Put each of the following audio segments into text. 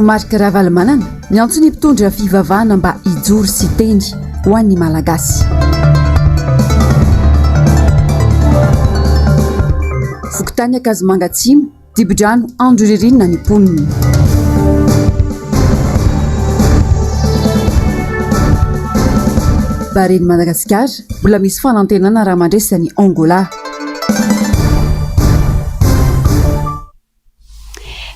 Marc Ravalomanana miantso ny mpitondra fivavahana mba hijoro sy teny ho an'ny Malagasy. Fokontany Ankazomanga Atsimo, Dibodrano andro ririnina ny mponina. Baren'i Madagasikara, mbola misy fanantenana raha mandresy an'i Angola.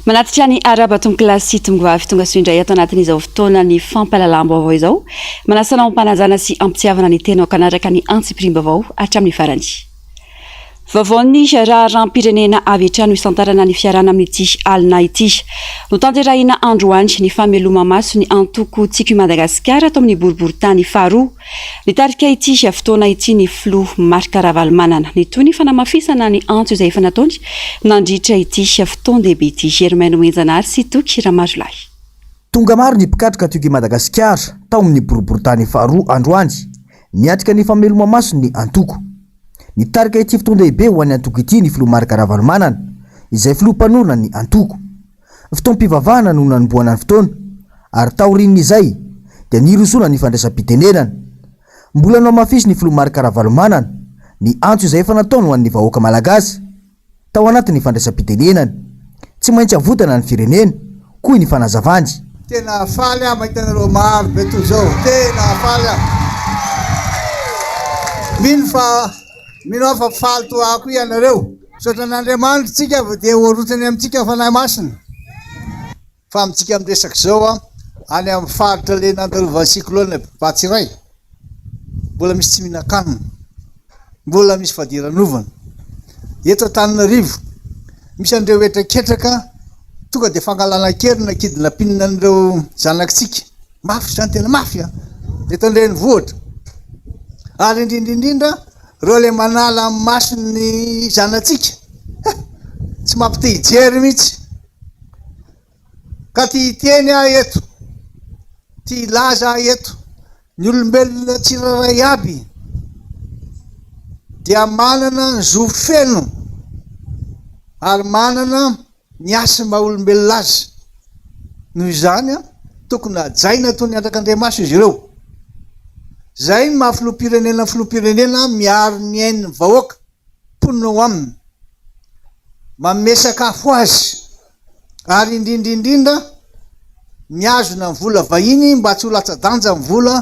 Manatitra ny arahaba tompokolahy sy tompovavy tonga soa indray ato anatin'izao fotoanan'ny fampahalalam-baovao izao. Manasa anao am-panajana sy am-pitiavana ny tenako hanaraka ny antsipiriam-baovao hatramin'ny farany. Vaovaon'ny raharaham-pirenena avy hatrany ho isantarana ny fiarahana amin'ity alina ity. Notanterahina androany ny fameloma-maso ny antoko Tiako i Madagasikara ato amin'ny boriborintany faharoa. Nitarika ity fotoana ity ny filoha Marc Ravalomanana. Nitohy ny fanamafisana ny antso izay efa nataony nandritra ity fotoan-dehibe ity. Germain Nomenjanahary sy Toky Ramarolahy. Tonga maro ny mpikatroka Tiako i Madagasikara tao amin'ny boriborintany faharoa androany niatrika ny fameloma-maso ny antoko. Nitarika ity fotoan-dehibe ho an'ny antoko ity ny filoha Marc Ravalomanana, izay filoha mpanorina ny antoko. Fotoam-pivavahana no nanombohana ny fotoana, ary taorian'izay dia nirosoana ny fandraisam-pitenenana. Mbola nohamafisin'ny filoha Marc Ravalomanana ny antso izay efa nataony ho an'ny vahoaka malagasy. tao anatin'ny fandraisam-pitenenany. Tsy maintsy avotana ny firenena, hoy ny fanazavany. Tena faly aho mahita anareo maro be toy izao, tena faly aho. Mino fa, mino aho fa faly toa ahy koa ianareo. Misaotra an'Andriamanitra isika fa dia hoarotsany amintsika ny Fanahy Masina. Fa amintsika miresaka izao an, any amin'ny faritra le nandalovan'ny cyclone Batsirai, mbola misy tsy mihinan-kanina, mbola misy fadiranovana. Eto Antananarivo, misy an'ireo hetraketraka tonga dia fangalana an-keriny na kidnapping an'ireo zanakitsika. Mafy izany, tena mafy an! Eto an-drenivohitra. Ary indrindra indrindra, ireo le manala amin'ny mason'ny zanatsika, tsy mampite hijery mihitsy. Ka ty hiteny aho eto, ty hilaza aho eto, ny olombelona tsirairay aby dia manana ny zo feno ary manana ny hasiny maha olombelona azy. Noho izany, tokony hajaina toy ny andrak'Andriamaso izy ireo. Izay ny maha filoham-pirenena ny filoham-pirenena miaro ny ain'ny vahoaka. mponina ao aminy, manome sakafo azy, ary indrindra indrindra mihazona ny vola vahiny mba tsy ho latsa-danja ny vola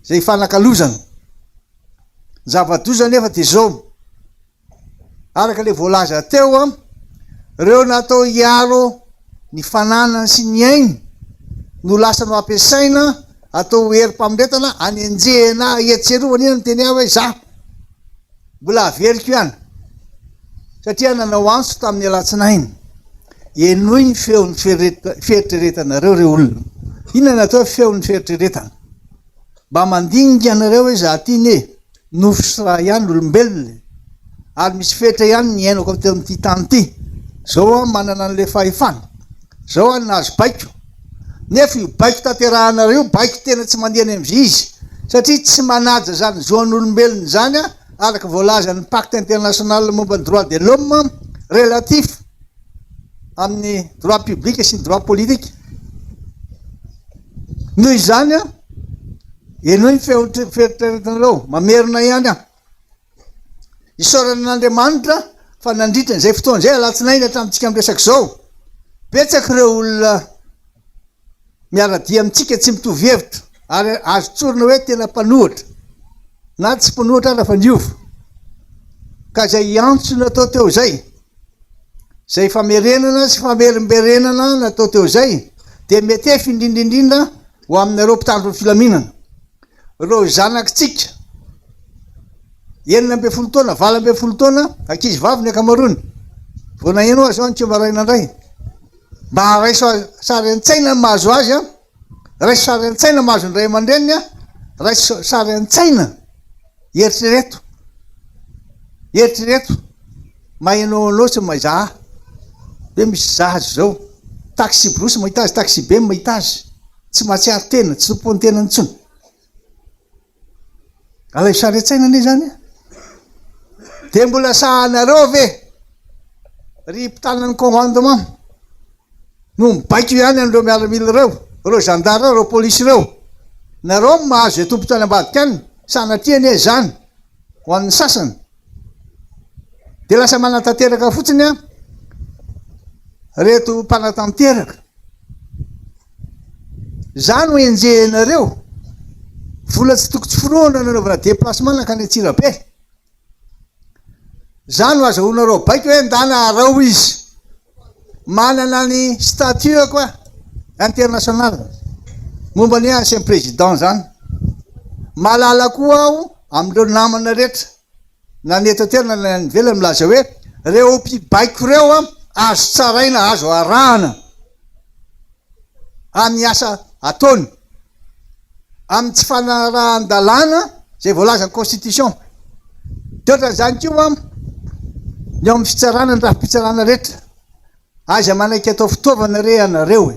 izay ifanakalozana. Ny zava-doza anefa dia izao, araka ilay voalaza teo, ireo natao hiaro ny fananany sy ny ainy no lasa no ampiasaina atao herim-pamoretana hanenjehana etsy sy eroa. Manina miteny ahy hoe za Mbola averiko ihany satria nanao antso tamin'ny alatsinainy. Henoy ny feon'ny fieritreretanareo re olona. Inona ny atao hoe feon'ny fieritreretana? Mba mandinika ianareo hoe za ty anie nofo sy ra ihany olombelona e. Ary misy fetra ihany ny iainako teo amin'ity tany ity. Zao aho manana an'ilay fahefana. Zao aho nahazo baiko. Nefa io baiko tanterahanareo io baiko tena tsy mandeha any amin'izay izy satria tsy manaja izany zo an'olombelona izany araka voalazan'ny pacte international momba ny droit de l'homme relatif amin'ny droit public sy ny droit politique. Noho izany, henoy ny feon-tseritreretinareo, mamerina ihany aho. Isaorana an'Andriamanitra fa nandritra izay fotoana izay, alatsinainy hatramintsika miresaka izao, betsaka ireo olona miara-dia amintsika tsy mitovy hevitra ary azo tsorina hoe tena mpanohitra na tsy mpanohitra ara fa niova. Ka izay antso natao teo izay, izay famerenana sy famerimberenana natao teo izay dia miantefy indrindra indrindra ho aminareo mpitandro ny filaminana. Ireo zanakitsika 16 taona, 18 taona, ankizy vavy ny ankamaroany, vao naheno azy aho niseho maraina indray, mba raiso sary an-tsaina ny mahazo azy an, raiso sary an-tsaina mahazo ny ray aman-dreniny an, raiso sary an-tsaina, eritrereto, eritrereto, maheno anao sy mahizaha hoe misy zaza izao, taxi-brousse mahita azy, taxi-be mahita azy. Tsy mahatsiaro tena, tsy tompon'ny tenany intsony. Alaivo sary an-tsaina anie izany e. Dia mbola sahanareo ve ry mpitana ny commandement? no mibaiko ihany an'ireo miaramila ireo, ireo zandary ireo, ireo polisy ireo. Nareo no mahazo izay tompon-tany ambadika any, sanatria anie izany ho an'ny sasany. Dia lasa manatanteraka fotsiny an, reto mpanatanteraka. Za no enjehinareo, vola tsy toko tsy forohana nanaovana déplacement nankany Antsirabe. Za no azahoanareo baiko hoe ndana arao izy. Manana ny statut-ko aho international momba ny ancien président zany. Mahalala koa aho amin'ireo namana rehetra na ny eto an-toerana na ny any ivelany milaza hoe reo mpibaiko reo azo tsaraina, azo arahana amin'ny asa ataony. amin'ny tsy fanarahan-dalàna izay voalazan'ny constitution. Dia ohatran'izany koa ny ao amin'ny fitsarana, ny rafi-pitsarana rehetra. Aiza manaiky atao fitaovana re ianareo e?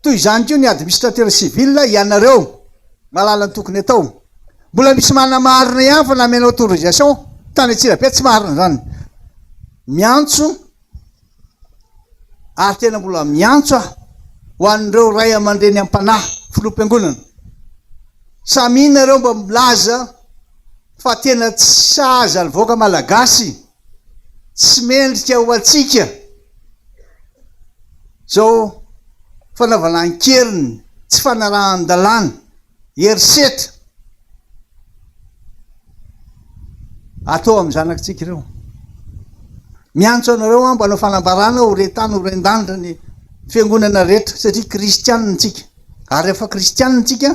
Toy izany koa ny administrateur civil, ianareo mahalala ny tokony atao. Mbola misy manamarina ihany fa namena autorisation tany Antsirabe, tsy marina izany. Miantso Ary tena mbola miantso aho ho an'ireo ray aman-dreny am-panahy, filoham-piangonana. Samia nareo mba milaza fa tena tsy sahaza ny vahoaka malagasy, tsy mendrika ho antsika izao fanaovana an-keriny, tsy fanarahan-dalàna. Herisetra atao amin'ny zanakitsika ireo. Miantso anareo aho mba hanao fanambarana ho re tany ho ren-danitra ny fiangonana rehetra satria kristianina isika. Ary rehefa kristianina isika,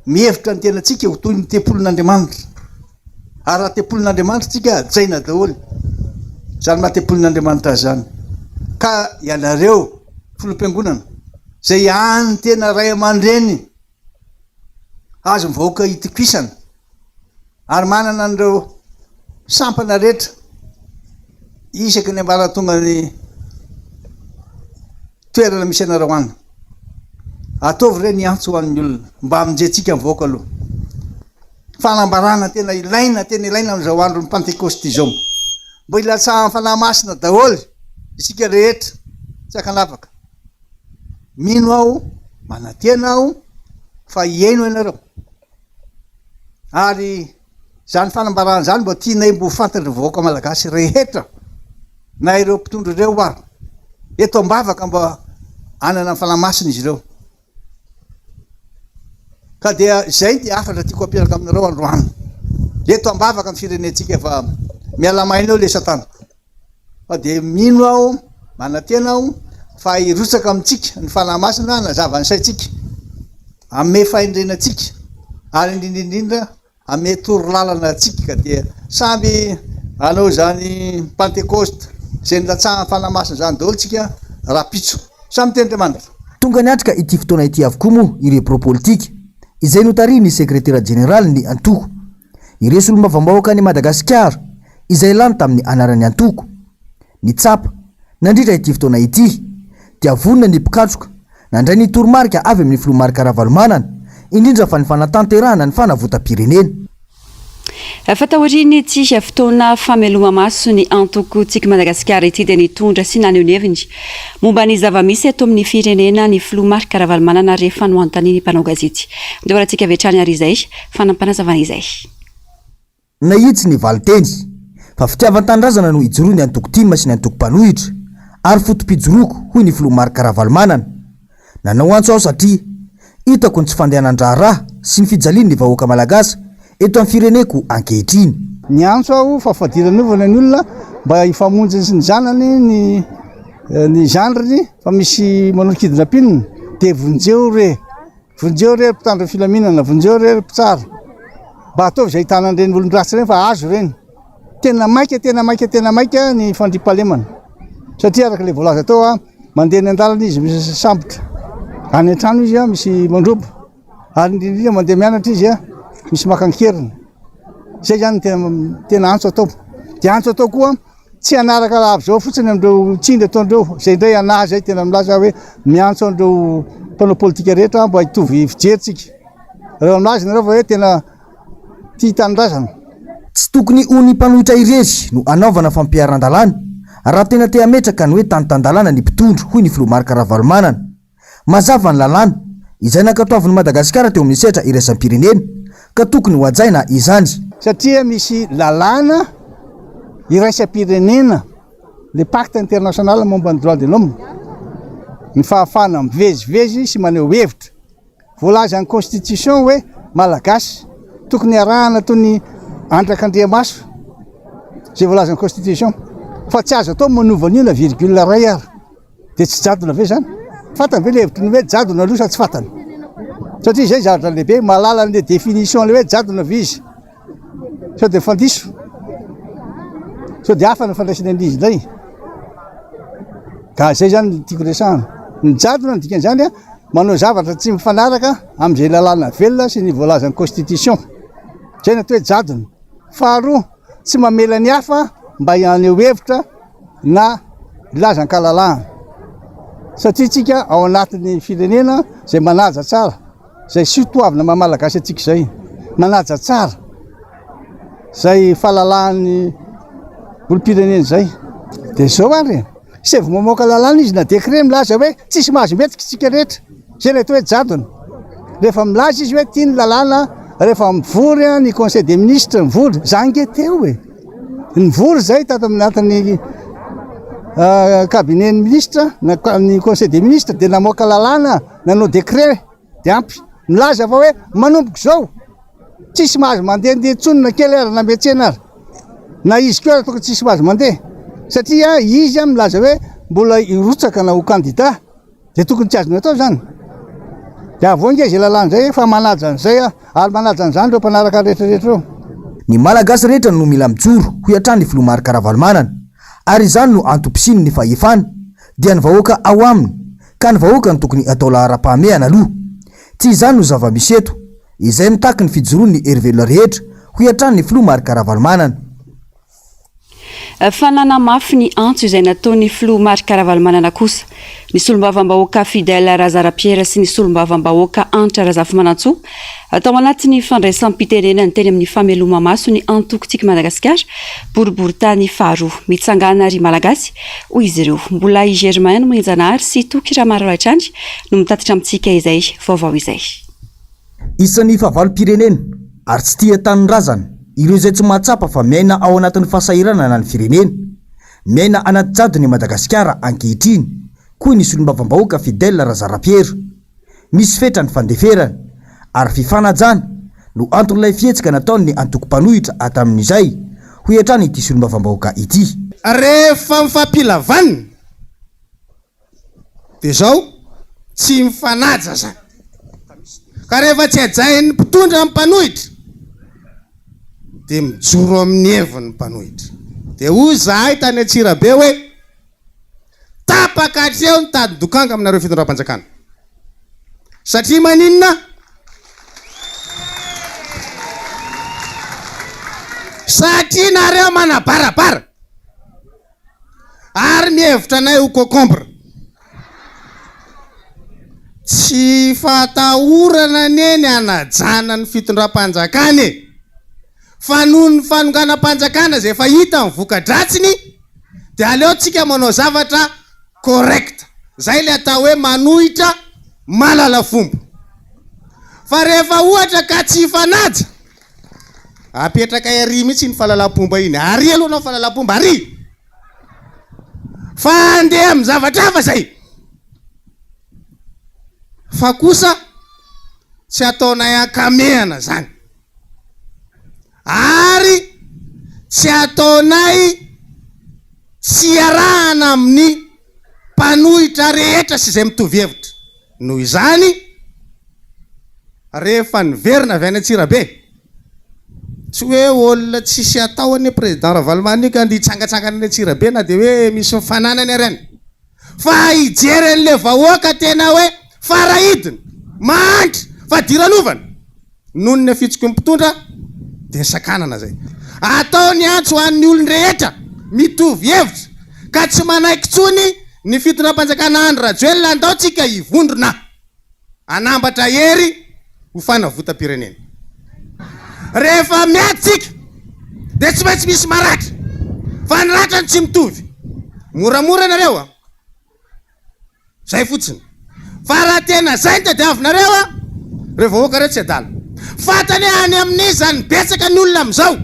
mihevitra ny tenantsika ho toy ny tempolin'Andriamanitra. Ary raha tempolin'Andriamanitra isika, hajaina daholo izany maha tempolin'Andriamanitra azy izany. Ka ianareo filoham-piangonana, izay hany tena ray aman-dreny Azon'ny vahoaka itokisana ary manana an'ireo sampana rehetra isaky ny ambaratongan'ny toerana misy anareo any. Ataovy re ny antso ho an'ny olona mba hamonjentsika ny vahoaka aloha. Fanambarana tena ilaina, tena ilaina amin'izao andron'ny Pantekosta izao. Mba hilatsahan'ny Fanahy Masina daholo isika rehetra tsy ankanavaka. Mino aho, manantena aho fa hihaino ianareo. Ary izany fanambarana izany mba tianay mba ho fantatry ny vahoaka malagasy rehetra, na ireo mpitondra ireo ary, eto am-bavaka mba hanana ny Fanahy Masina izy ireo. Ka dia izay ny hafatra tiako ampiaraka aminareo androany. Eto am-bavaka ny firenentsika fa miala maina eo le satana. Fa dia mino aho, manantena aho fa hirotsaka amintsika ny Fanahy Masina hanazava ny saintsika, hanome fahendrena antsika ary indrindra indrindra hanome torolalana antsika ka dia samby hanao izany Pantekosta izay nilatsahan'ny Fanahy Masina izany daholo tsika rahampitso. Samy teny Andriamanitra. Tonga niatrika ity fotoana ity avokoa moa ireo birao politika izay notarihin'ny sekretera jeneralin'ny antoko. Ireo solombavambahoakan'i Madagasikara izay lany tamin'ny anaran'ny antoko. Ny tsapa, nandritra ity fotoana ity, dia vonona ny mpikatroka nandray ny toromarika avy amin'ny filoha Marc Ravalomanana, indrindra fa ny fanatanterahana ny fanavotam-pirenena. Fa taorian'ity fotoana fameloma-maso ny antoko Tsiky Madagasikara ity dia nitondra sy naneho ny heviny momba ny zava-misy eto amin'ny firenena ny filoha Marc Ravalomanana rehefa nohantanian'ny mpanao gazety. Ndeho arahantsika avy hatrany ary izay fanampanazavana izay. Nahitsy ny valinteny, fa fitiavan-tanindrazana no ijoroan'ny antoko tim sy ny antoko mpanohitra, ary foto-pijoroako, hoy ny filoha Marc Ravalomanana. Nanao antso aho satria hitako ny tsy fandehanan-draharaha sy ny fijalian'ny vahoaka malagasy eto amin'ny fireneko ankehitriny. Niantso aho fa fadiranovana ny olona mba hifamonjy sy ny zanany ny ny zandriny fa misy manao kidnapping dia vonjeo re. Vonjeo re ry mpitandro filaminana, vonjeo re ry mpitsara. Mba ataovy izay ahitana an'ireny olon-dratsy ireny fa azo ireny. Tena maika, tena maika, tena maika ny fandriampahalemana. Satria araka ilay voalaza teo, mandeha any an-dalana izy misy sambotra. Any an-trano izy misy mandroba. Ary indrindra indrindra mandeha mianatra izy misy maka an-keriny. Izay izany no tena tena antso atao. Dia antso atao koa Tsy hanaraka raha avy izao fotsiny an'ireo tsindry ataon'ireo, izay indray anah izay tena milaza hoe miantso an'ireo mpanao politika rehetra mba hitovy fijery tsika. Raha milaza ianareo fa hoe tena tia tanindrazana. Tsy tokony ho ny mpanohitra irery no hanaovana fampiharan-dalàna. Raha tena te hametraka ny hoe tany tan-dalàna ny mpitondra, hoy ny filoha Marc Ravalomanana. Mazava ny lalàna, izay nankatoavin'i Madagasikara teo amin'ny sehatra iraisam-pirenena, ka tokony ho hajaina izany. Satria misy lalàna iraisam-pirenena, le pacte international momba ny droit de l'homme, ny fahafahana mivezivezy sy maneho hevitra. Voalazan'ny constitution hoe Malagasy tokony arahana toy ny andrak'andriamaso izay voalazan'ny constitution fa tsy azo atao manova an'io na virgule iray ary dia tsy jadona ve zany? Fantany ve le hevitry ny hoe jadona aloha sa tsy fantany? Satria izay zavatra lehibe mahalala an'le définition le hoe jadona ve izy? Sao dia mifandiso? Sao dia hafa ny fandraisana an'izy indray? Ka izay zany no tiako resahana. Ny jadona ny dikan'izany a, manao zavatra tsy mifanaraka amin'izay lalàna velona sy ny voalazan'ny constitution. Izay no atao hoe jadona. Faharoa, tsy mamela ny hafa mba haneho hevitra na hilaza an-kalalahana. Satria tsika ao anatin'ny firenena izay manaja tsara. Izay soa toavina maha Malagasy antsika izay. Manaja tsara izay fahalalahan'ny olom-pirenena izay. Dia izao ary e, izay vao mamoaka lalàna izy na décret milaza hoe tsisy mahazo mihetsika isika rehetra. Izay ilay atao hoe jadona. Rehefa milaza izy hoe ity ny lalàna, rehefa mivory ny conseil des ministres mivory, za ange teo e. Nivory izay tato anatin'ny cabinet ny ministre na ny conseil des ministres dia namoaka lalàna, nanao décret. Dia ampy. Milaza fa hoe manomboka izao, tsisy mahazo mandehandeha intsony na kely ary na miantsena ary. Na izy koa ary tokony tsisy mahazo mandeha. Satria izy milaza hoe mbola hirotsaka na ho candidat. Dia tokony tsy azony atao izany. Dia avoa ange izay lalàna izay fa manaja an'izay aho. Ary manaja an'izany ireo mpanaraka rehetra rehetra ireo. Ny Malagasy rehetra no mila mijoro, hoy hatrany ny filoha Marc Ravalomanana. Ary izany no antom-pisiany ny fahefana, dia ny vahoaka ao aminy, Ka ny vahoaka no tokony atao laharam-pahamehana aloha. Tsy izany no zava-misy eto. Izay mitaky ny fijoroan'ny hery velona rehetra, hoy hatrany ny filoha Marc Ravalomanana. Fa nanamafy ny antso izay nataon'ny filoha Marc Ravalomanana kosa ny solombavambahoaka Fidèle Razarapiera sy ny solombavambahoaka Hanitra Razafimanantsoa Tao anatin'ny fandraisam-pitenenany teny amin'ny fameloma-maso ny antoko Tiako Madagasikara, boriborintany faharoa. Mitsangàna ry Malagasy, hoy izy ireo. Mbola i Germain Nomenjanahary sy Toky Ramarolahy hatrany no mitatitra amintsika izay vaovao izay. Isan'ny fahavalom-pirenena ary tsy tia tanindrazana ireo izay tsy mahatsapa fa miaina ao anatin'ny fahasahiranana ny firenena. Miaina anaty jadona i Madagasikara ankehitriny, hoy ny solombavambahoaka Fidèle Razarapiera. Misy fetra ny fandeferana, ary fifanajana no anton'ilay fihetsika nataon'ny antoko mpanohitra hatramin'izay, hoy hatrany ity solombavambahoaka ity. Rehefa mifampila vaniny dia zao tsy mifanaja zany. Ka rehefa tsy hajain'ny mpitondra ny mpanohitra dia mijoro amin'ny heviny ny mpanohitra. Dia hoy izahay tany Antsirabe hoe. Tapaka hatreo ny tadin-dokanga aminareo fitondram-panjakana. Satria maninona? Satria nareo manabarabara ary mihevitra anay ho cocombre. Tsy fahatahorana anie ny hanajana ny fitondram-panjakana e! Fa noho ny fanonganam-panjakana izay efa hita ny voka-dratsiny dia aleo tsika manao zavatra correct. Zay ilay atao hoe manohitra mahalala fomba. Fa rehefa ohatra ka tsy hifanaja, apetrakay ary mihitsy iny fahalalam-pomba iny. Ary aloha anao fahalalam-pomba, ary! Fa handeha amin'ny zavatra hafa zay. Fa kosa tsy ataonay ankamehana zany. Ary tsy ataonay tsy iarahana amin'ny mpanohitra rehetra sy izay mitovy hevitra. Noho izany, rehefa niverina avy any Antsirabe, tsy hoe olona tsisy atao anie Président Ravalomanana io ka andeha hitsangatsangana any Antsirabe na dia hoe misy ny fananany ary any. Fa hijery an'ilay vahoaka tena hoe farahidiny, mahantra, fadiranovana. Noho ny hafitsiky ny mpitondra dia sakanana izay. Atao ny antso ho an'ny olon-drehetra mitovy hevitra ka tsy manaiky intsony ny fitondram-panjakana Andry Rajoelina andao tsika hivondrona hanambatra hery ho fanavotam-pirenena. Rehefa miady tsika dia tsy maintsy misy maratra fa ny ratrany tsy mitovy. Moramora nareo a! Zay fotsiny. Fa raha tena zay no tadiavinareo a! Reo vahoaka reo tsy adala. Fantany hoe any amin'iza ny betsaka ny olona amizao.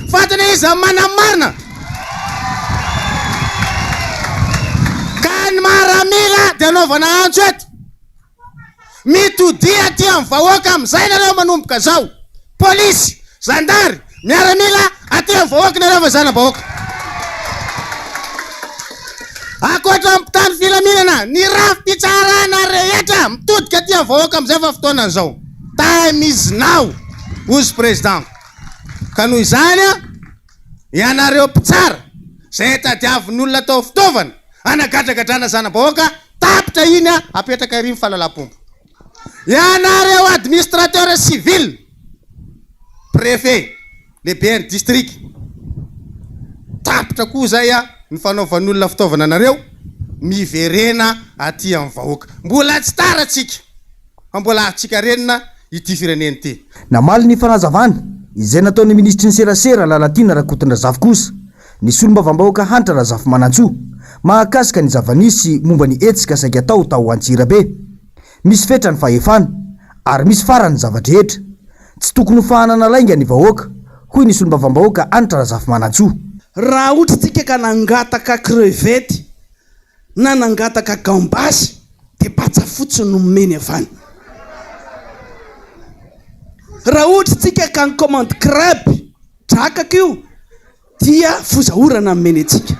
Fantany hoe iza ny manamarina. Ka ny maramila dia anaovana antso eto. Mitodia aty amin'ny vahoaka amin'izay nareo manomboka zao. Polisy, zandary, miaramila aty amin'ny vahoaka nareo fa zana-bahoaka. Ankoatra ny mpitandro filaminana, ny rafi-pitsarana rehetra mitodika aty amin'ny vahoaka amin'izay fa fotoanan'izao. Time is now, hozy président. Ka noho izany, ianareo mpitsara izay tadiavin'ny olona atao fitaovana, Anagadragadrana zana-bahoaka, tapitra iny a, apetraka ery ny fahalalam-pomba. Ianareo administrateur civil, préfet, lehiben'ny district, tapitra koa izay a, ny fanaovan'ny olona fitaovana anareo, miverena aty amin'ny vahoaka. Mbola tsy tara tsika, fa mbola azontsika renina ity firenena ity. Namaly ny fanazavana izay nataon'ny minisitry ny serasera Lalatiana Rakotondrazafy kosa ny solombavambahoaka Hanitra Razafimanantsoa mahakasika ny zava-nisy momba ny hetsika saika atao tao Antsirabe. Misy fetra ny fahefana ary misy farany ny zava-drehetra. Tsy tokony ho fahanana lainga ny vahoaka, hoy ny solombavambahoaka Hanitra Razafimanantsoa. Raha ohatra tsika ka nangataka crevette na nangataka gambasy dia patsa fotsiny no nomeny avy any. Raha ohatra tsika ka ni-commande crabe, drakaka io, dia foza orana nomeny antsika.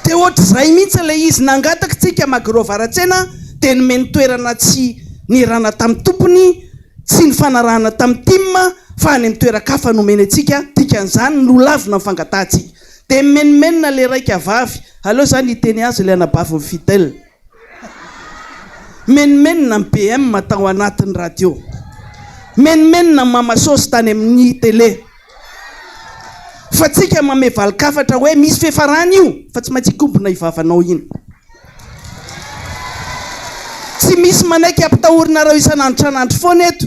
Dia ohatr'izay mihitsy ilay izy, nangataka tsika Magro Avaratsena dia nomeny toerana tsy nierana tamin'ny tompony, tsy nifanarahana tamin'ny tim fa any amin'ny toeran-kafa nomeny antsika, dikan'izany nolavina ny fangatahantsika. Dia mimenomenona ilay raika vavy, aleo izany hiteny azy ilay anabavin'i Fidèle. Menomenona ny BM tao anatin'ny radio. Menomenona ny Mama Sôsy tany amin'ny télé. Fa tsika manome valin-kafatra hoe misy fiafarany io fa tsy maintsy hikombona io vavanao iny. Tsy misy manaiky ampitahorinareo isan'andro isan'andro foana eto.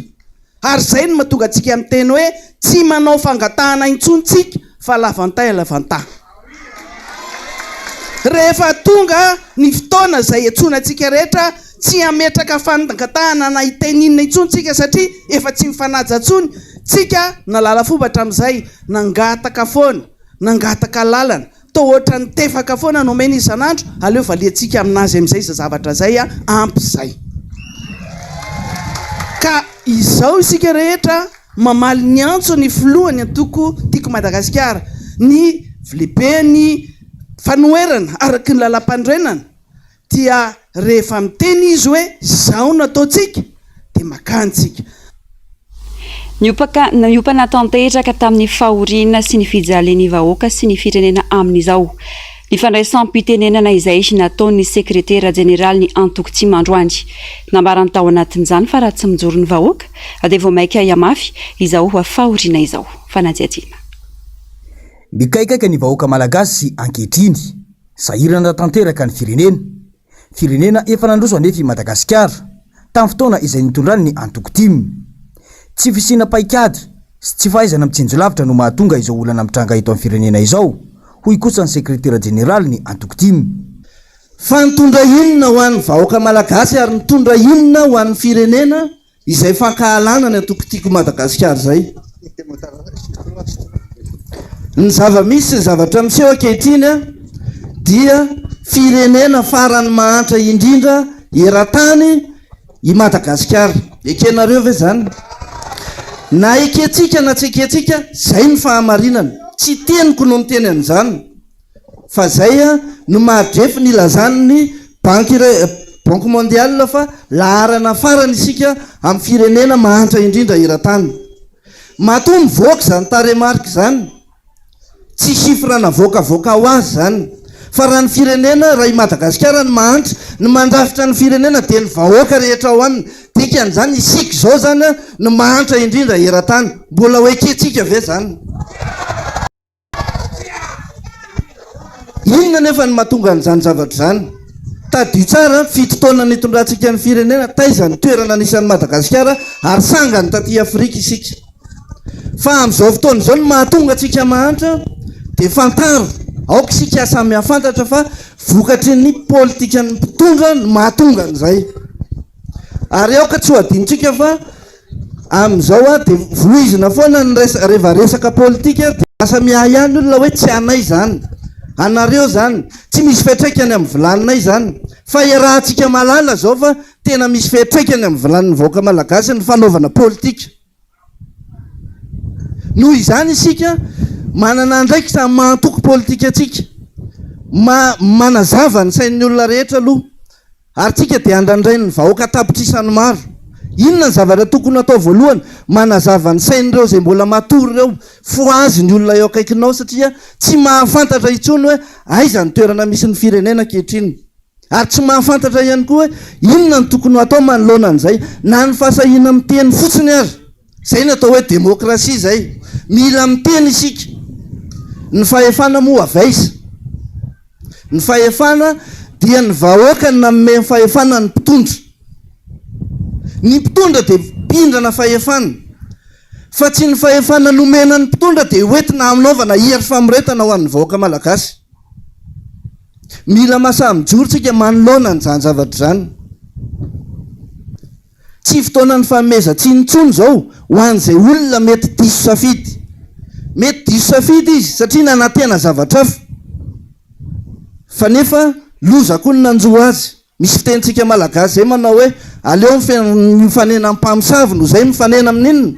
Ary izay no mahatonga antsika miteny hoe tsy manao fangatahana intsony tsika fa lavantay lavantà. Rehefa tonga ny fotoana izay iantsoana antsika rehetra, tsy hametraka fangatahana na hiteny inona intsony tsika satria efa tsy mifanaja intsony tsika nahalala fomba hatramin'izay, nangataka foana, nangataka alalana, Toa ohatran'ny tefaka foana no omena isan'andro, aleo valiantsika aminazy amin'izay izay zavatra izay a, ampy izay. Ka izao isika rehetra mamaly ny antso ny filohan'ny antoko Tiako Madagasikara, ny lehiben'ny fanoherana araka ny lalampanorenana, dia rehefa miteny izy hoe izao no ataontsika dia makany tsika. Niopaka niompana tanteraka tamin'ny fahoriana sy ny fijalian'ny vahoaka sy ny firenena amin'izao ny fandraisam-pitenenana izay nataon'ny sekretera jeneralin'ny antoko tim androany. Nambarany tao anatin'izany fa raha tsy mijoro ny vahoaka dia vao mainka hihamafy izao fahoriana izao. Fanadihadiana. Mikaikaika ny vahoaka malagasy ankehitriny. Sahirana tanteraka ny firenena. Firenena efa nandroso anefa i Madagasikara, tamin'ny fotoana izay nitondrany ny antoko tim. Tsy fisiana paikady sy tsy fahaizana mitsinjo lavitra no mahatonga izao olana mitranga eto amin'ny firenena izao, hoy kosa ny sekretera jeneralin'ny antoko tim. Fa nitondra inona ho an'ny vahoaka malagasy ary nitondra inona ho an'ny firenena Izay fankahalana ny antoko Tiako Madagasikara izay. Ny zava-misy sy ny zavatra miseho ankehitriny dia firenena faran'ny mahantra indrindra eran-tany i Madagasikara. Ekenareo ve izany? Na ekentsika na tsy ekentsika, izay no fahamarinana. Tsy teniko no miteny an'izany. Fa zay no mahadrefy ny ilazan'ny banky banque mondiale fa laharana farany isika amin'ny firenena mahantra indrindra eran-tany. Matoa mivoaka izany tarehimarika izany, tsy chiffre navoakavoaka ho azy izany. Fa raha ny firenena, raha i Madagasikara no mahantra, ny mandrafitra ny firenena dia ny vahoaka rehetra ao aminy. Dikan'izany isika izao izany no mahantra indrindra eran-tany. Mbola ho ekentsika ve izany? Inona anefa no mahatonga an'izany zavatra izany? Tadidio tsara, fito taona nitondrantsika ny firenena, taiza ny toerana nisy an'i Madagasikara ary sangany taty Afrika isika. Fa amin'izao fotoana izao ny mahatonga antsika mahantra dia fantaro. Aoka isika samy hahafantatra fa vokatry ny politikan'ny mpitondra no mahatonga an'izay. Ary aoka tsy ho adinontsika fa amin'izao dia voizina foana ny resa, rehefa resaka politika dia lasa miahiahy ny olona hoe tsy anay izany, anareo izany, tsy misy fiantraikany amin'ny vilaninay izany. Fa iarahantsika mahalala izao fa tena misy fiantraikany amin'ny vilanin'ny vahoaka malagasy ny fanaovana politika. Noho izany isika manana andraikitra amin'ny maha antoko politika antsika, ma manazava ny sain'ny olona rehetra aloha, ary tsika dia andrandrain'ny vahoaka an-tapitrisany maro. Inona ny zavatra tokony hatao voalohany? Manazava ny sain'ireo izay mbola matory ireo, fohazy ny olona eo akaikinao satria tsy mahafantatra intsony hoe aiza ny toerana misy ny firenena ankehitriny. Ary tsy mahafantatra ihany koa hoe inona no tokony ho atao manoloana an'izay, na ny fahasahiana miteny fotsiny aza. Izay no atao hoe demokrasia izay. Mila miteny isika. Ny fahefana moa avy aiza? Ny fahefana dia ny vahoaka no nanome ny fahefana ny mpitondra. Ny mpitondra dia mpindrana fahefana. Fa tsy ny fahefana nomena ny mpitondra dia hoentina hanaovana hery famoretana ho an'ny vahoaka malagasy. Mila masahy mijoro tsika manoloana an'izany zavatra izany. Tsy fotoanan'ny fanomezan-tsiny intsony izao ho an'izay olona mety diso safidy. Mety diso safidy izy satria nanantena zavatra hafa. Fa nefa loza koa ny nanjo azy. Misy fitenintsika malagasy izay manao hoe aleo mifanena amin'ny mpamosavy noho izay mifanena amin'ny inona?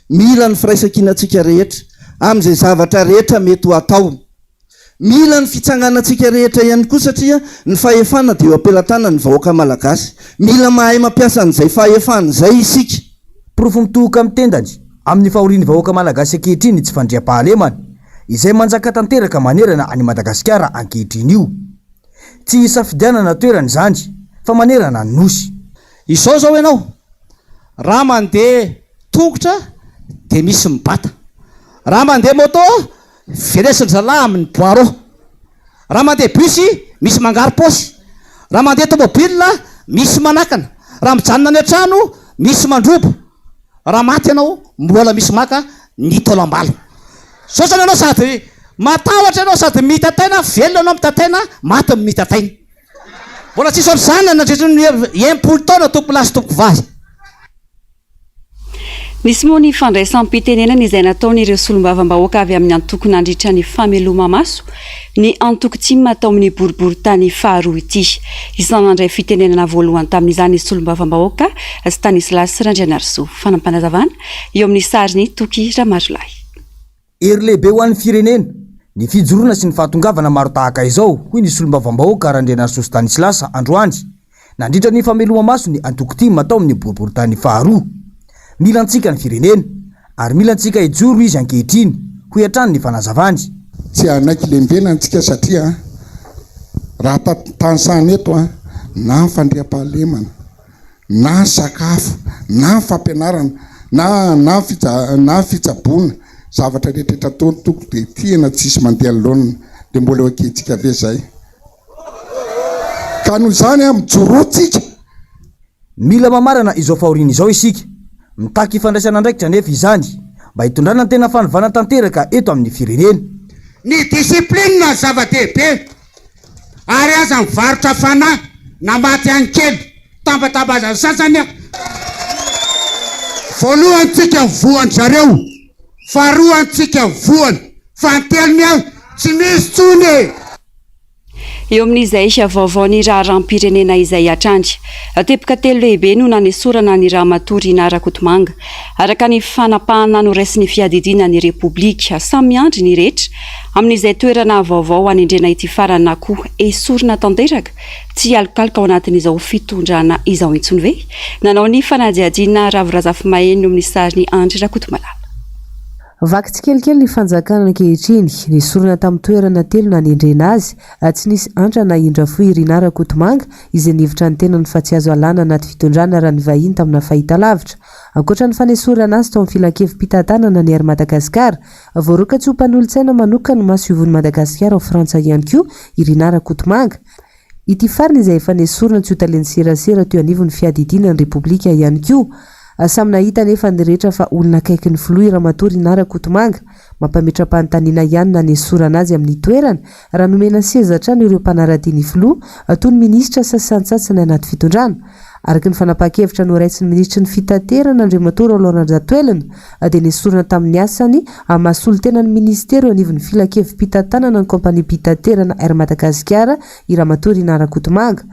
Mila ny firaisankinantsika rehetra amin'izay zavatra rehetra mety ho atao. Mila ny fitsanganantsika rehetra ihany koa satria ny fahefana dia eo am-pelatanan'ny vahoaka malagasy. Mila mahay mampiasa an'izay fahefana izay isika. Porofo mitohoka amin'ny tendany amin'ny fahorian'ny vahoaka malagasy ankehitriny ny tsy fandriampahalemana izay manjaka tanteraka manerana an'i Madagasikara ankehitriny io. Tsy hisafidianana toerana izany fa manerana ny Nosy. Izao izao ianao, raha mandeha tongotra dia misy mibata, raha mandeha moto velesin-dry zalahy amin'ny boireau, raha mandeha bus misy mangaro-paosy, raha mandeha tomobile misy manakana, raha mijanona any an-trano misy mandroba. Raha maty ianao mbola misy maka ny taolambalo. Zao zany ianao sady matahotra ianao sady mitataina, velona ianao mitataina, maty ny mitataina. Mbola tsisy ohatr'izany nandritra ny 60 taona tompoko lahy sy tompoko vavy. Nisy moa ny fandraisam-pitenenana izay nataon'ireo solombavambahoaka avy amin'ny antoko nandritra ny fameloma-maso ny antoko tim tao amin'ny boriborintany faharoa ity. Isan'ny nandray fitenenana voalohany tamin'izany ny solombavambahoaka Stanislas Randrianarisoa. Fanampinazavana eo amin'ny sarin'i Toky Ramarolahy. Hery lehibe ho an'ny firenena ny fijoroana sy ny fahatongavana maro tahaka izao, hoy ny solombavambahoaka Randrianarisoa Stanislas androany, nandritra ny fameloma-maso ny antoko tim tao amin'ny boriborintany faharoa. Mila antsika ny firenena, ary mila antsika hijoro izy ankehitriny, hoy hatrany ny fanazavany. Tsy hanaiky lembenana tsika satria raha tanisana eto na ny fandriampahalemana na sakafo na fampianarana na na fija na fitsaboana zavatra rehetra ataony toko de tena tsisy mandeha laonina de mbola eo akentsika ve zay ka noho izany a mijoroa tsika. Mila mamarana izao fahoriana izao isika. Mitaky fandraisana andraikitra anefa izany mba hitondrana ny tena fanovana tanteraka eto amin'ny firenena. Ny discipline no zava-dehibe ary aza mivarotra fanahy na maty any kely tambatambazan'ny sasany a! Voalohany tsika voan-dry zareo, faharoa tsika voany, fanintelony a tsy misy tsony e! Eo amin'izay vaovaon'ny raharaham-pirenena izay hatrany. Teboka telo lehibe no nanesorana an'i Ramatoa Rinah Rakotomanga. Araka ny fanapahana noraisin'ny fiadidiana ny Repoblika, samy miandry ny rehetra amin'izay toerana vaovao hanendrena ity farany na koa esorina tanteraka tsy hialokaloka ao anatin'izao fitondrana izao intsony ve? Nanao ny fanadihadiana Ravo Razafimaheno amin'ny sarin'i Andry Rakotomalala. Vaky tsikelikely ny fanjakana ankehitriny. Nesorina tamin'ny toerana telo nanendrena azy, tsy nisy antra na indra fo i Rinah Rakotomanga, izay nihevitra ny tenany fa tsy azo alàna anaty fitondrana raha nivahiny tamina fahitalavitra. Ankoatra ny fanesorana azy tao amin'ny filankevi-pitantanana ny Air Madagascar, voaroaka tsy ho mpanolotsaina manokan'ny masoivohon'i Madagasikara ao Frantsa ihany koa i Rinah Rakotomanga. Ity farany izay efa nesorina tsy ho talen'ny serasera teo anivon'ny fiadidiana ny Repoblika ihany koa. Samy nahita anefa ny rehetra fa olona akaiky ny filoha i Ramatoa Rinah Rakotomanga. Mampametra-panontaniana ihany nanesorana azy amin'ny toerana raha nomena seza hatrany ireo mpanara-dia ny filoha toy ny minisitra sasantsasany anaty fitondrana. Araka ny fanapahan-kevitra noraisin'ny minisitry ny fitaterana Andriamatoa Roland Randriantoelina dia nesorina tamin'ny asany amin'ny maha solontena ny minisitera eo anivon'ny filankevi-pitantanana ny kaompaniam-pitaterana Air Madagasikara i Ramatoa Rinah Rakotomanga.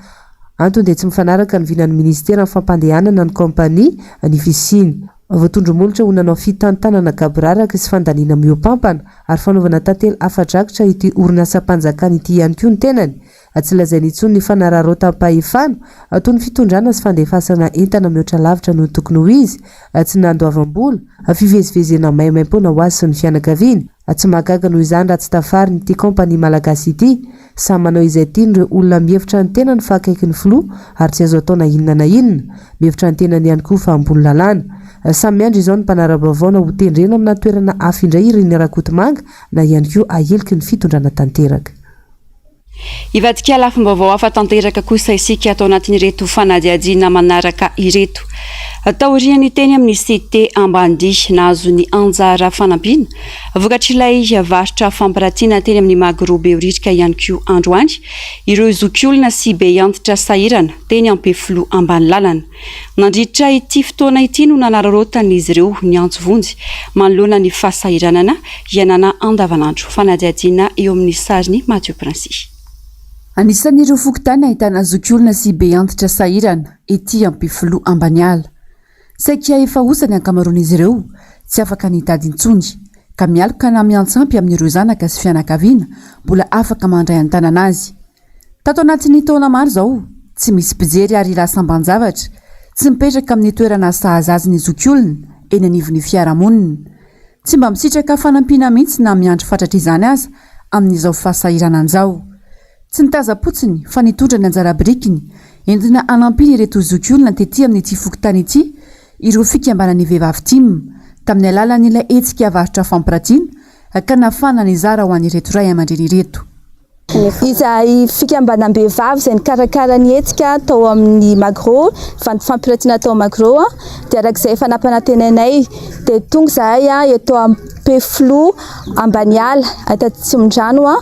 Antony dia tsy mifanaraka ny vinan'ny minisitera amin'ny fampandehanana ny kaompania ny fisiany. Voatondro molotra ho nanao fitantanana gaboraraka sy fandaniana mihoapampana ary fanaovana tantely afa-drakitra ity orinasam-panjakana ity ihany koa ny tenany. Tsy lazaina intsony ny fanararaotam-pahefana toy ny fitondrana sy fandefasana entana mihoatra lavitra noho ny tokony ho izy, tsy nandoavam-bola, fivezivezena maimaimpoana ho azy sy ny fianakaviany. Tsy mahagaga noho izany raha tsy tafariny ity kaompania malagasy ity. Samy manao izay tiany ireo olona mihevitra ny tenany fa akaiky ny filoha ary tsy azo atao na inona na inona. Mihevitra ny tenany ihany koa fa ambony lalàna. Samy miandry izao ny mpanara-baovao na ho tendrena amina toerana hafa indray i Rina Rakotomanga na ihany koa ahiliky ny fitondrana tanteraka. Hivadika lafim-baovao hafa tanteraka kosa isika ato anatin'ireto fanadihadiana manaraka ireto. Taorian'ny teny amin'ny CT Ambanidia, nahazo ny anjara fanampiana vokatr'ilay varotra fampiratiana teny amin'ny Magro Behoririka ihany koa androany ireo zokiolona sy beantitra sahirana teny Ampefiloha Ambanilalana. Nandritra ity fotoana ity no nanararaotan'izy ireo niantso vonjy manoloana ny fahasahiranana iainana andavanandro. Fanadihadiana eo amin'ny sarin'i Mathieu Princi. Anisan'ireo fokontany ahitana zokiolona sy beantitra sahirana ety Ampefiloha Ambaniala. Saika efa osa ny ankamaroan'izy ireo, tsy afaka ny hitady intsony, ka mialoka na miantsampy amin'ireo zanaka sy fianakaviana mbola afaka mandray an-tanana azy. Tato anatin'ny taona maro izao, tsy misy mpijery ary lasa amban-javatra, tsy mipetraka amin'ny toerana sahaza azy ny zokiolona eny anivon'ny fiarahamonina. Tsy mba misitraka fanampiana mihitsy na miandry fatratra izany aza amin'izao fahasahiranana izao. Tsy nitazam-potsiny fa nitondra ny anjara birikiny entina hanampiana ireto zokiolona tety amin'ity fokontany ity ireo fikambanan'ny vehivavy tim tamin'ny alalan'ilay hetsika varotra fampiratiana ka nafana nizara ho an'ireto ray aman-dreny ireto. Izahay fikambanam-behivavy izay nikarakara ny hetsika tao amin'ny Magro, fampiratiana tao Magro dia araka izay efa nampanantenainay dia tonga izahay eto Ampefiloha Ambaniala ato Atsimondrano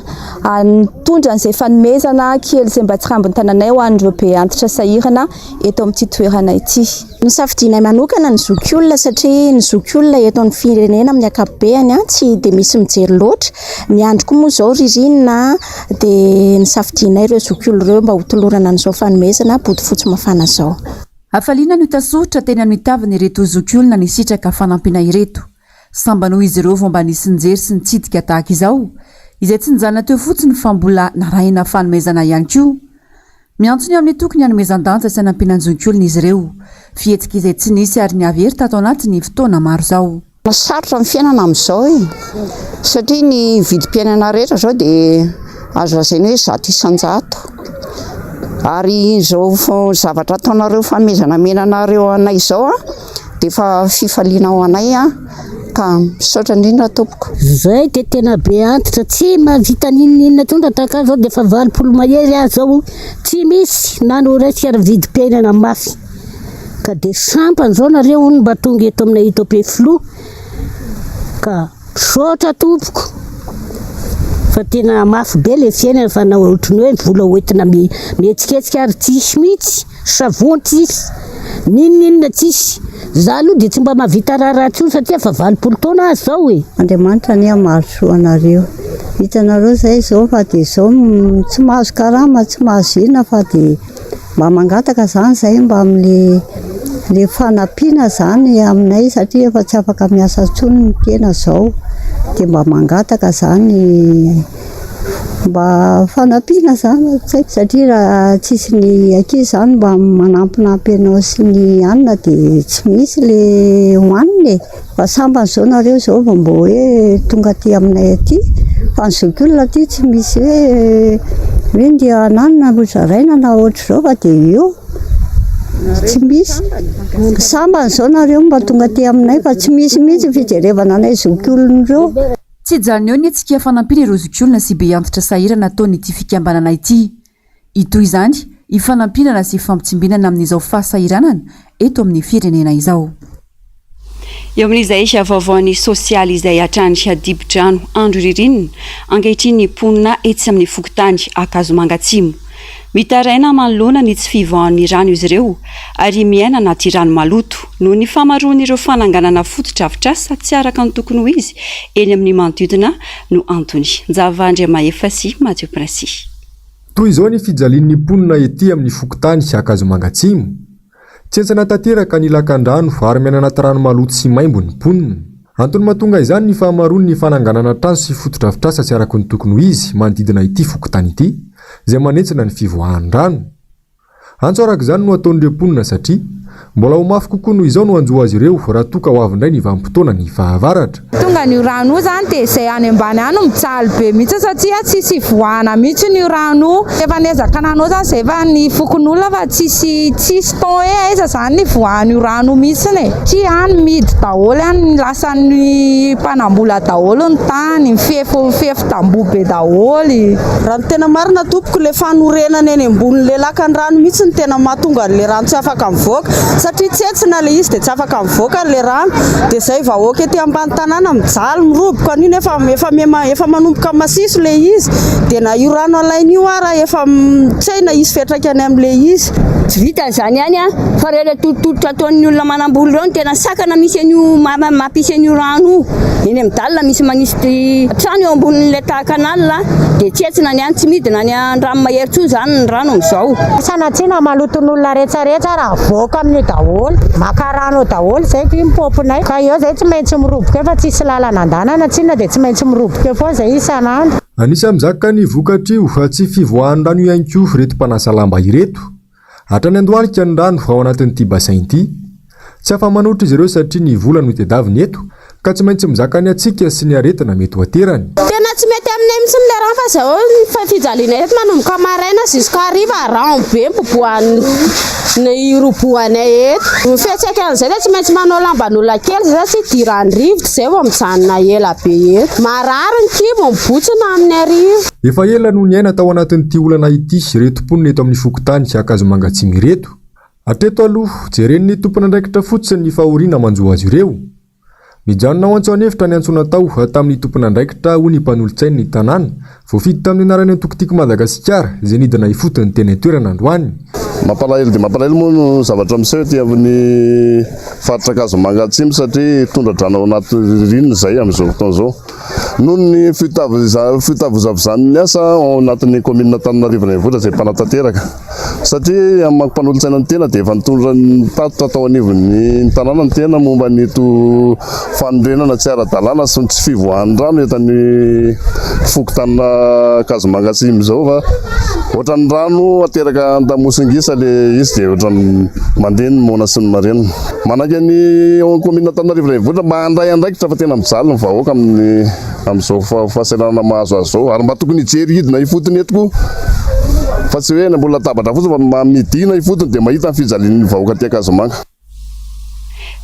nitondra an'izay fanomezana kely izay mba tsirambin'ny tananay ho an'ireo be antitra sahirana eto amin'ity toerana ity. Nosafidianay manokana ny zokiolona satria ny zokiolona eto amin'ny firenena amin'ny ankapobeny tsy dia misy mijery loatra. Ny andro koa moa izao ririnina dia nosafidianay ireo zokiolona ireo mba hotolorana an'izao fanomezana bodofotsy mafana izao. Hafaliana no hita soritra teny amin'ny tavan'ireto zokiolona nisitraka fanampiana ireto. Sambany hoy izy ireo vao mba nisy nijery sy nitsidika tahaka izao, izay tsy nijanona teo fotsiny fa mbola narahina fanomezana ihany koa. Miantso ny amin'ny tokony hanomezan-danja sy hanampiana ny zokiolona izy ireo. Fihetsika izay tsy nisy ary nihavery tato anatin'ny fotoana maro izao. Sarotra ny fiainana amin'izao e! Satria ny vidim-piainana rehetra izao dia azo lazaina hoe 100%. Ary izao zavatra ataonareo fanomezana omena anareo anay izao an, dia efa fifaliana ho anay an, ka misaotra indrindra tompoko. Zay dia tena be antitra, tsy mahavita n'inon'inona intsony raha tahaka ahy zao dia efa 80 mahery aho zao, tsy misy na ny ho raisiko ary vidim-piainana mafy. Ka dia sampany zao nareo hono mba tonga eto aminay eto Ampefiloha ka misaotra tompoko fa tena mafy be le fiainana fa na ohatry ny hoe vola hoentina mihetsiketsika ary tsisy mihitsy, savon tsisy, n'inon'inona tsisy. Za aloha dia tsy mba mahavita raharaha intsony satria efa 80 taona aho zao e. Andriamanitra anie hamaly soa anareo. Hitanareo izay izao fa dia izao tsy mahazo karama, tsy mahazo inona fa dia Mba mangataka zany zahay mba amle le fanampiana zany aminay satria efa tsy afaka miasa intsony ny tena zao de mba mangataka zany mba fanampiana zany tsy haiko satria raha tsisy ny ankizy zany mba manampinampy anao sy ny anona de tsy misy le hohanina e. Fa sambany izao nareo izao vao mba hoe tonga aty aminay aty fa ny zokiolona aty tsy misy hoe hoe ndeha hananina ho zaraina na ohatr'izao fa dia eo tsy misy. Sambany izao nareo mba tonga aty aminay fa tsy misy mihitsy ny fijerevana anay zokiolona ireo. Tsy hijanona eo ny hetsika fanampiana ireo zokiolona sy be antitra sahirana ataon'ity fikambanana ity. Hitohy izany hifanampianana sy hifampitsimbinana amin'izao fahasahiranana eto amin'ny firenena izao. Eo amin'izay vaovaon'ny sosialy izay hatrany dibo-drano andro ririnina ankehitriny ny mponina etsy amin'ny fokontany Ankazomanga Atsimo. Mitaraina manoloana ny tsy fivoahan'ny rano izy ireo ary miaina anaty rano maloto noho ny famaroan'ireo fananganana fotodrafitrasa tsy araka ny tokony ho izy eny amin'ny manodidina no antony. Njava Andriamahefa sy Mathieu Princy. Toy izao ny fijalian'ny mponina ety amin'ny fokontany Ankazomanga Atsimo. Tsentsina tanteraka ny lakandrano ary miaina anaty rano maloto sy maimbo ny mponina. Antony mahatonga izany ny fahamaroan'ny fananganana trano sy fotodrafitrasa tsy araka ny tokony ho izy manodidina ity fokontany ity, izay manentsina ny fivoahan'ny rano. Antso araka izany no ataon'ireo mponina satria mbola ho mafy kokoa noho izao no hanjo azy ireo raha toa ka ho avy indray ny vanim-potoanan'ny fahavaratra. Tonga an'io rano io zany dia izay any ambany any mijaly be mihitsy satria tsisy ivoahana mihitsy io rano io. Efa niezaka nanao zany izay fa ny fokonolona fa tsisy tsisy temps hoe aiza zany ny ivoahan'io rano io mihitsy e. Satria any mihidy daholo any lasan'ny mpanambola daholo ny tany, mifefy mifefy tamboho be daholo. Raha ny tena marina tompoko le fanorenana eny ambonin'le lakan-drano mihitsy no tena mahatonga an'le rano tsy afaka mivoaka satria tsentsina le izy dia tsy afaka mivoaka le rano dia zay vahoaka ety ambany tanàna mijaly miroboka an'io nefa efa efa manomboka masiso le izy dia na io rano alaina io ara efa tsy hay na hisy fiantraikany amin'le izy. Tsy vitan'izany ihany an, fa ireo ilay tolotolotra ataon'ny olona manambola ireo no tena sakana misy an'io mampisy an'io rano io. Eny amin'ny dalle misy manisy trano eo ambonin'ilay canal dia tsentsina ny any, tsy midina any Andranomahery intsony izany ny rano amin'izao. Sanatria na maloton'olona retsaretsa ary avoaka amin'io daholo, maka rano eo daholo izay ko io ny paompinay, ka eo izay tsy maintsy miroboka eo fa tsisy lalana andanana tsinona dia tsy maintsy miroboka eo foana izay isan'andro. Anisan'ny mizaka ny vokatr'io tsy fivoahan'ny rano ihany koa ireto mpanasa lamba ireto. Hatrany an-dohalika ny rano ao anatin'ity bassin ity. Tsy afa-manoatra izy ireo satria ny vola no tedaviny eto ka tsy maintsy mizaka ny hatsiaka sy ny aretina mety ho aterany. Tena tsy mety aminay mihitsy ilay rano fa izao ny fijalianay eto manomboka maraina jusqu'à hariva rano be mibobohan'ny hirobohanay eto. Ny fiantraikan'izay dia tsy maintsy manao lamban'olona kely izay satria idiran'ny rivotra izay vao mijanona ela be eto. Marary ny kibo, mibotsina amin'ny hariva. Efa ela no niaina tao anatin'ity olana ity ireto mponina eto amin'ny fokontany Ankazomanga Atsimo ireto. Hatreto aloha, jeren'ny tompon'andraikitra fotsiny ny fahoriana manjo azy ireo. Mijanona ho antso an'efitra ny antso natao tamin'ny tompon'andraikitra, hoy ny mpanolotsain'ny tanàna, voafidy tamin'ny anaran'ny antoko Tiako Madagasikara, izay nidina ifotony teny an-toerana androany. Mampalahelo dia mampalahelo moa no zavatra miseho ety amin'ny faritra Ankazomanga Atsimo satria tondra-drano ao anaty ririnina izay amin'izao fotoana izao. Noho ny fitavozavozan'ny asa ao anatin'ny kaominina Antananarivo Renivohitra izay mpanatanteraka. Satria amin'ny maha mpanolotsaina ny tena dia efa nitondra ny tatitra tao anivon'ny tanàna ny tena momba an'ito fanorenana tsy ara-dalàna sy ny tsy fivoahan'ny rano eto amin'ny fokontanin'Ankazomanga Atsimo izao fa ohatran'ny rano ateraka an-damosingisa ilay izy dia ohatran'ny mandeha ny moana sy ny marenina. Manaiky ny ao amin'ny kaominina Antananarivo Renivohitra mba handray andraikitra fa tena mijaly ny vahoaka amin'ny amin'izao fahasahiranana mahazo azy izao ary mba tokony hijery hidina ifotony eto koa fa tsy hoe eny ambony latabatra fotsiny fa mba midina ifotony dia mahita ny fijalian'ny vahoaka aty Ankazomanga.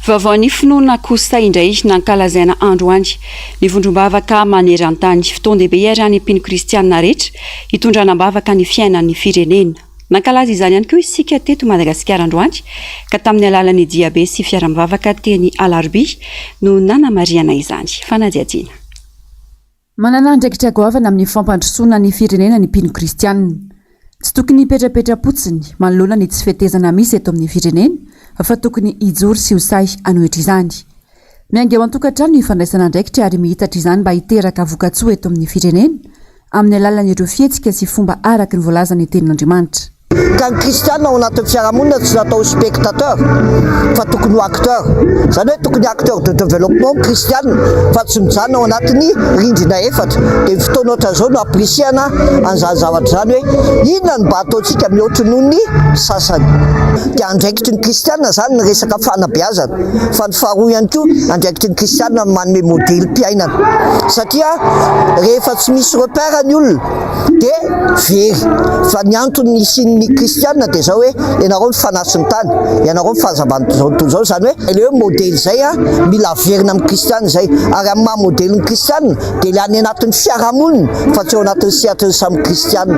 Vaovaon'ny finoana kosa indray nankalazaina androany ny vondrom-bavaka maneran-tany. Fotoan-dehibe iarahan'ny mpino kristianina rehetra hitondrana am-bavaka ny fiainan'ny firenena. Nankalaza izany ihany koa isika teto Madagasikara androany ka tamin'ny alalan'ny diabe sy fiara-mivavaka teny Alarobia no nanamarihana izany. Fanadihadiana. Manana andraikitra goavana amin'ny fampandrosoana ny firenena ny mpino kristianina. Tsy tokony hipetrapetra-potsiny manoloana ny tsy fetezana misy eto amin'ny firenena fa tokony hijoro sy ho sahy hanohitra izany. Miainga ao an-tokantrano ny fandraisana andraikitra ary mihitatra izany mba hiteraka vokatsoa eto amin'ny firenena amin'ny alalan'ireo fihetsika sy fomba araka ny voalazan'ny Tenin'Andriamanitra. Ka ny kristiana ao anatin'ny fiarahamonina tsy natao ho spectateur fa tokony ho acteur. Izany hoe tokony acteur de développement ny kristiana fa tsy mijanona ao anatin'ny rindrina efatra. Dia ny fotoana ohatran'izao no ampirisihana an'izany zavatra izany hoe inona no mba ataontsika mihoatra noho ny sasany. Dia andraikitry ny kristiana izany ny resaka fanabeazana. Fa ny faharoa ihany koa, andraikitry ny kristiana ny manome modelim-piainana. Satria rehefa tsy misy repère ny olona dia very. Fa ny antony nisian'ny kristiana dia izao hoe, ianareo ny fanahy sy ny tany, ianareo ny fahazavan'izao tontolo izao. Izany hoe ilay hoe modely izay mila averina amin'ny kristiana izay. Ary amin'ny maha modelin'ny kristiana dia ilay any anatin'ny fiarahamonina fa tsy ao anatin'ny sehatry ny samy kristiana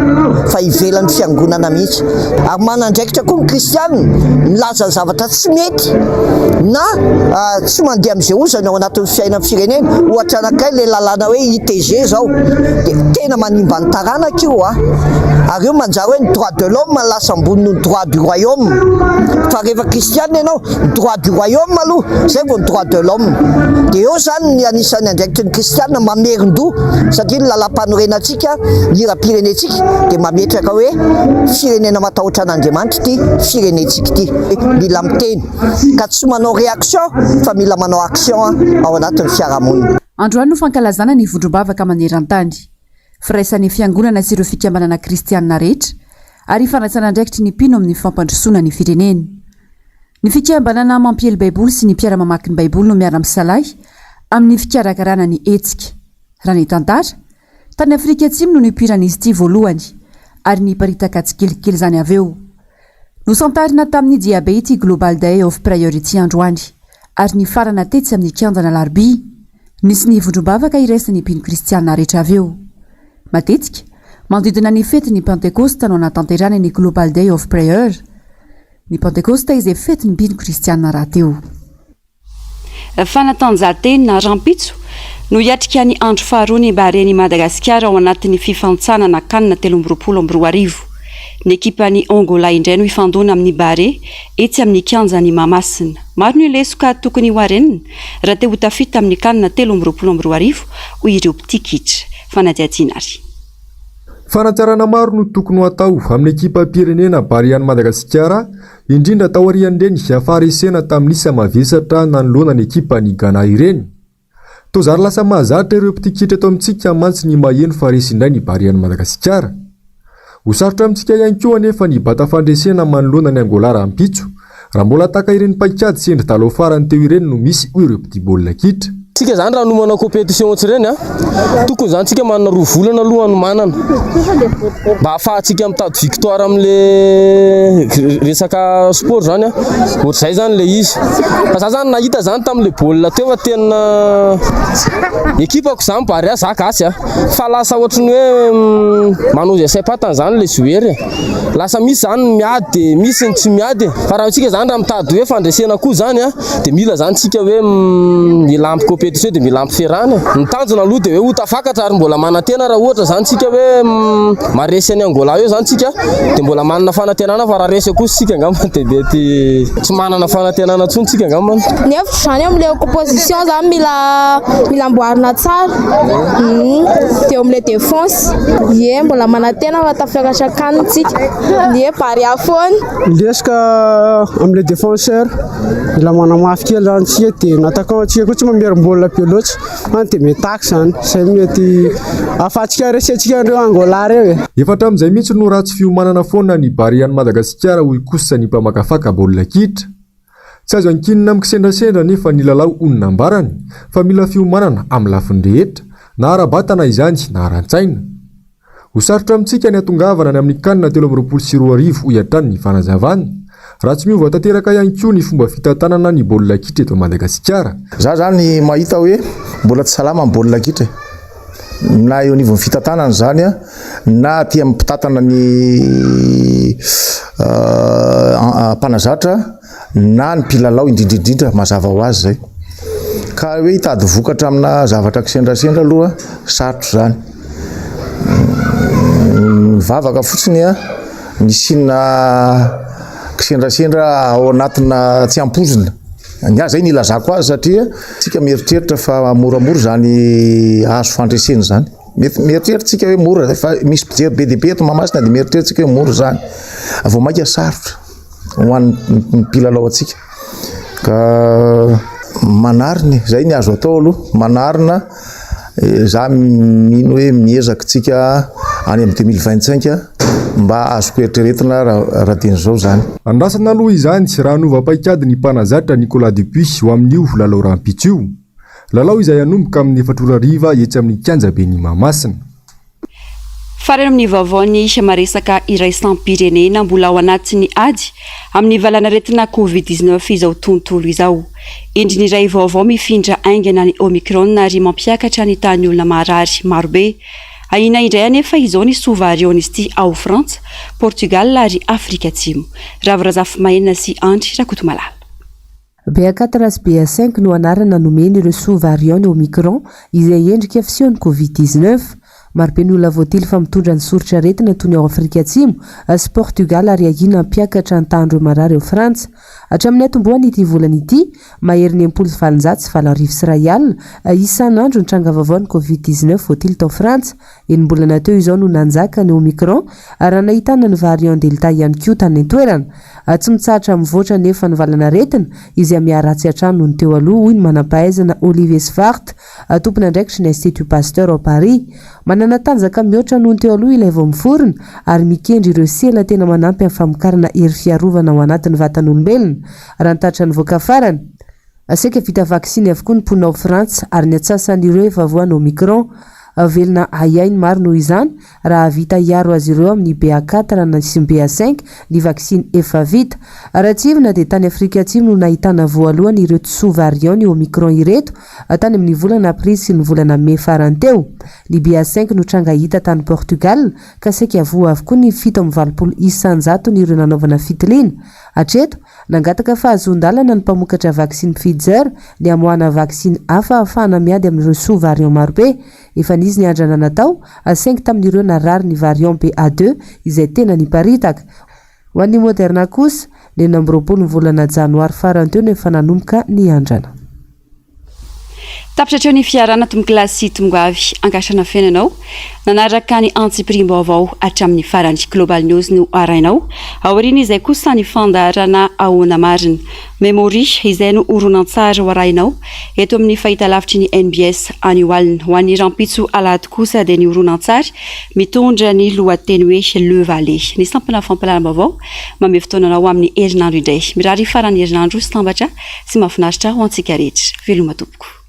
fa ivelan'ny fiangonana mihitsy. Ary manandraikitra koa ny kristiana milaza ny zavatra tsy mety. na tsy mandeha amin'izay ozany ao anatin'ny fiainan'ny firenena. Ohatra anankiray ilay lalàna hoe ITG izao dia tena manimba ny taranaka io a! Ary io manjary hoe ny droit de l'homme lasa ambony noho ny droit du royaume. Fa rehefa kristiana ianao, ny droit du royaume aloha, izay vao ny droit de l'homme. Dia eo izany ny anisan'ny andraikitry ny kristiana mamerin-doha satria ny lalàmpanorenantsika, ny hiram-pirenentsika dia mametraka hoe firenena matahotra an'Andriamanitra ity firenentsika ity. Mila miteny. Ka tsy manao réaction fa mila manao action ao anatin'ny fiarahamonina. Androany no fankalazana ny vondrom-bavaka maneran-tany. Firaisan'ny fiangonana sy ireo fikambanana kristianina rehetra ary fandraisana andraikitry ny mpino amin'ny fampandrosoana ny firenena. Ny fikambanana mampiely Baiboly sy ny mpiara-mamaky ny Baiboly no miara-misalahy amin'ny fikarakarana ny hetsika. Raha ny tantara, tany Afrika Atsimo no nipoiran'izy ity voalohany ary niparitaka tsikelikely izany avy eo. Nosantarina tamin'ny diabe ity Global Day of Prayer ity androany ary nifarana tetsy amin'ny kianjan'Alarobia. Nisy ny vondrom-bavaka iraisan'ny mpino kristiana rehetra avy eo. Matetika, manodidina ny fetin'ny Pantekosta no anatanterahana ny Global Day of Prayer. Ny Pantekosta izay fetin'ny mpino kristiana rahateo. Fanatanjahantena, Rahampitso no hiatrika ny andro faharoa ny Baren'i Madagasikara ao anatin'ny fifanintsanana Can 2023. Ny ekipan'i Angola indray no hifandona amin'ny Barea etsy amin'ny kianjan'i Mahamasina. Maro ny lesoka tokony hoharenina raha te ho tafita amin'ny Can 2023, hoy ireo mpitia kitra. Fanadihadiana ary. Fanatsarana maro no tokony ho atao amin'ny ekipam-pirenena Barean'i Madagasikara, indrindra taorian'ireny faharesena tamin'ny isa mavesatra nanoloana ny ekipan'i Ghana ireny. Toa zary lasa mahazatra ireo mpitia kitra eto amintsika mantsy ny maheno fa resy indray ny Barean'i Madagasikara. Ho sarotra amintsika ihany koa anefa ny hibata fandresena manoloana an'i Angola rahampitso, raha mbola tahaka ireny paikady sy endri-dalao farany teo ireny no misy hoy ireo mpitia baolina kitra. Tsika zany raha hanomana compétition ohatry ireny a, tokony zany tsika manana roa volana aloha hanomanana mba ahafahantsika mitady victoire amle resaka sport zany a, ohatr'izay zany le izy. Fa za zany nahita zany tamle baolina teo fa tena ekipako zany Barea za gasy a, fa lasa ohatry ny hoe manao izay saim-patany zany le joueur e. Lasa misy zany ny miady de misy ny tsy miady e. Fa raha tsika zany raha mitady hoe fandresena koa zany a, de mila zany tsika hoe mila ampy compétition de mila ampy ferana e. Ny tanjona aloha de hoe ho tafakatra ary mbola manantena raha ohatra zany tsika hoe maharesy an'i Angola eo zany tsika de mbola manana fanantenana fa raha resy kosa tsika angamba de mety tsy manana fanantenana intsony tsika angamba. Ny hevitro zany amin'ilay composition zany mila mila amboarina tsara de eo amin'ilay défense. Ie mbola manantena fa tafiakatra CAN tsika. Ie Barea foana. Ny lesoka amin'ilay défenseur, mila manamafy kely zany tsika dia ny attaquant antsika koa tsy mamerim-baolina be loatra fa dia mitaky zany, izay no mety ahafahantsika resentsika an'ireo Angola ireo e. Efa hatramin'izay mihitsy no ratsy fiomanana foana ny Barean'i Madagasikara hoy kosa ny mpamakafaka baolina kitra. Tsy azo ankinina amin'ny kisendrasendra anefa ny lalao hoy ny nambarany fa mila fiomanana amin'ny lafiny rehetra, na ara-batana izany na ara-tsaina. Ho sarotra amintsika ny hatongavana any amin'ny Can 2023 hoy hatrany ny fanazavana, raha tsy miova tanteraka ihany koa ny fomba fitantanana ny baolina kitra eto Madagasikara. Za zany mahita hoe mbola tsy salama ny baolina kitra e. Na eo anivon'ny fitantanana izany na aty amin'ny mpitantana ny mpanazatra na ny mpilalao indrindra indrindra mazava ho azy izay. Ka hoe hitady vokatra amina zavatra kisendrasendra aloha sarotra izany. Mivavaka fotsiny a, ny kisendrasendra ao anatina tsy ampoizina. Ny ahy izay no ilazako azy satria tsika mieritreritra fa moramora izany azo fandresena izany. Mety mieritreritra tsika hoe mora fa misy mpijery be dia be eto Mahamasina dia mieritreritra tsika hoe mora izany. Vao mainka sarotra ho an'ny mpilalao antsika. Ka manarina e, izay ny azo atao aloha, manarina. Za mino hoe miezaka tsika any amin'ny 2025 mba azoko eritreretina raha dieny izao izany. Andrasana aloha izany raha hanova paikady ny mpanazatra Nicolas Dupuis ho amin'io lalao rahampitso io. Lalao izay hanomboka amin'ny efatra ora hariva etsy amin'ny kianjaben'i Mahamasina. Farany amin'ny vaovaon'ny maresaka iraisam-pirenena, mbola ao anatin'ny ady amin'ny valanaretina Covid 19 izao tontolo izao. Endriny iray vaovao mifindra haingana ny Omicron ary mampiakatra ny tahan'ny olona marary marobe. Ahiana indray anefa izao ny soa variôn'izy ity ao Frantsa, Portugal ary Afrika Atsimo. Ravo Razafimahenina sy Andry Rakotomalala. BA quatre sy BA cinq no anarana nomena ireo sous-variants ny Omicron izay endrika fisehon'ny Covid 19. Marobe ny olona voatily fa mitondra ny soritr'aretina toy ny ao Afrika Atsimo sy Portugal ary ahiana hampiakatra ny tahan'ireo marary ao Frantsa. Hatramin'ny niatombohan'ity volana ity, maherin'ny 1860 isan'andro ny tranga vaovao ny Covid 19 voatily tao Frantsa. Enim-bolana teo izao no nanjaka ny Omicron raha nahitana ny variant Delta ihany koa tany an-toerana. Tsy mitsahatra mivoatra anefa ny valanaretina, izay miharatsy hatrany noho ny teo aloha, hoy ny manampahaizana Olivier Svart, tompon'andraikitry ny Institut Pasteur ao Paris. Manana tanjaka mihoatra noho ny teo aloha ilay vao miforona ary mikendry ireo sela tena manampy amin'ny famokarana hery fiarovana ao anatin'ny vatan'olombelona, raha ny tatitra nivoaka farany. Saika vita vaksiny avokoa ny mponina ao Frantsa ary ny antsasan'ireo efa voan'ny Omicron. Velona ahiahy ny maro noho izany raha hahavita hiaro azy ireo amin'ny BA quatre na sy ny BA cinq ny vaksiny efa vita. Raha tsiahivina dia tany Afrika Atsimo no nahitana voalohany ireto sous variant ny Omicron ireto tany amin'ny volana aprily sy ny volana mey farany teo. Ny BA cinq no tranga hita tany Portugal ka saika voa avokoa ny 87 isan-jaton'ireo nanaovana fitiliana. Hatreto, Nangataka fahazoan-dalana ny mpamokatra vaksiny Pfizer ny hamoahana vaksiny hafa ahafahana miady amin'ireo sous variant marobe. Efa nisy ny andrana natao, saingy tamin'ireo narary ny variant BA deux izay tena niparitaka. Ho an'ny Moderna kosa, ny 26 ny volana janoary farany teo no efa nanomboka ny andrana. Tapitra hatreo ny fiarahana tompokolahy sy tomboavy ankatrana feno anao nanaraka ny antsipiriam-baovao hatramin'ny farany. Global News no arahinao. Aorian'izay kosa ny fandaharana Ahoana Marina? Memory izay no horonantsary ho arahinao eto amin'ny fahitalavitry ny NBS anio alina. Ho an'ny rahampitso alahady kosa dia ny horonantsary mitondra ny lohateny hoe Le Valet. Ny sampana fampahalalam-baovao mamehy fotoana anao amin'ny herinandro indray. Mirary faran'ny herinandro sambatra sy mahafinaritra ho antsika rehetra. Veloma tompoko.